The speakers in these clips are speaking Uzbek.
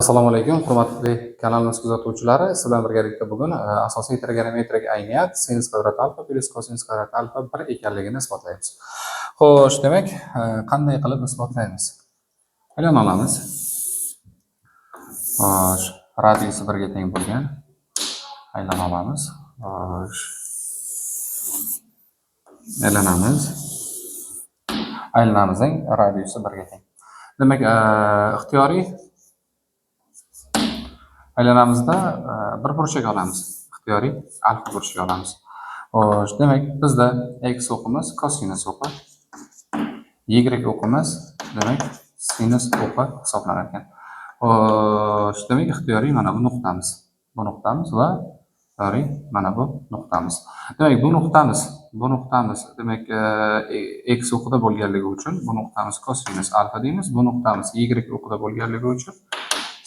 Assalomu alaykum, hurmatli kanalimiz kuzatuvchilari. Siz bilan birgalikda bugun asosiy trigonometrik ayniyat sinus kvadrat alfa plyus kosinus kvadrat alfa 1 ekanligini isbotlaymiz. Xo'sh, demak, qanday qilib isbotlaymiz? Aylana olamiz. Xo'sh, radiusi 1 ga teng bo'lgan aylana olamiz. Xo'sh. Aylanamiz. Aylanamizning radiusi 1 ga teng. Demak, ixtiyoriy aylanamizda bir burchak olamiz. Ixtiyoriy alfa burchak olamiz. Xo'sh, demak, bizda x o'qimiz kosinus o'qi, y o'qimiz, demak, sinus o'qi hisoblanar ekan. Xo'sh, demak, ixtiyoriy mana bu nuqtamiz. Bu nuqtamiz va ixtiyoriy mana bu nuqtamiz. Demak, bu nuqtamiz, demak, x o'qida bo'lganligi uchun bu nuqtamiz kosinus alfa deymiz. Bu nuqtamiz y o'qida bo'lganligi uchun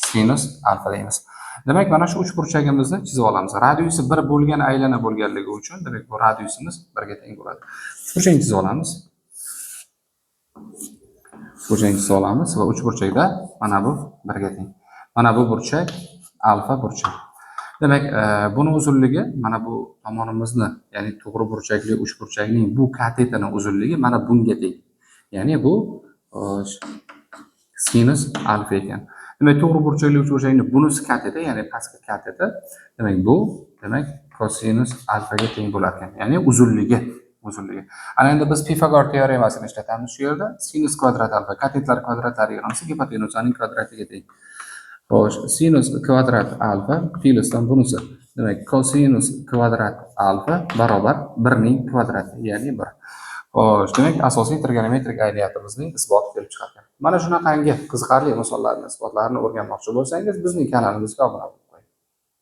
sinus alfa deymiz. Demak, mana shu uchburchagimizni chizib olamiz. Radiusi 1 bo'lgan aylana bo'lganligi uchun, demak, bu radiusimiz 1 ga teng bo'ladi. Uchburchakni chizib olamiz. Uchburchakni chizib olamiz va uchburchakda mana bu 1 ga teng. Mana bu burchak alfa burchak. Demak, buni uzunligi mana bu tomonimizni, ya'ni to'g'ri burchakli uchburchakning bu katetini uzunligi mana bunga teng. Ya'ni bu sinus alfa ekan. Demak, to'g'ri burchakli uchburchakning bunisi kateti, ya'ni pastki kateti, demak, bu, demak, kosinus alfaga teng bo'lar ekan. Ya'ni uzunligi. Ana endi biz Pifagor teoremasini ishlatamiz shu yerda. Sinus kvadrat alfa katetlar kvadratlari yig'indisi gipotenusaning kvadratiga teng. Xo'sh, sinus kvadrat alfa plyusdan bunisi. Demak, kosinus kvadrat alfa barobar 1 ning kvadrati, ya'ni 1. Xo'sh, demak, asosiy trigonometrik ayniyatimizning isboti kelib chiqar ekan. Mana shunaqangi qiziqarli misollarni isbotlarini o'rganmoqchi bo'lsangiz, bizning kanalimizga obuna bo'ling.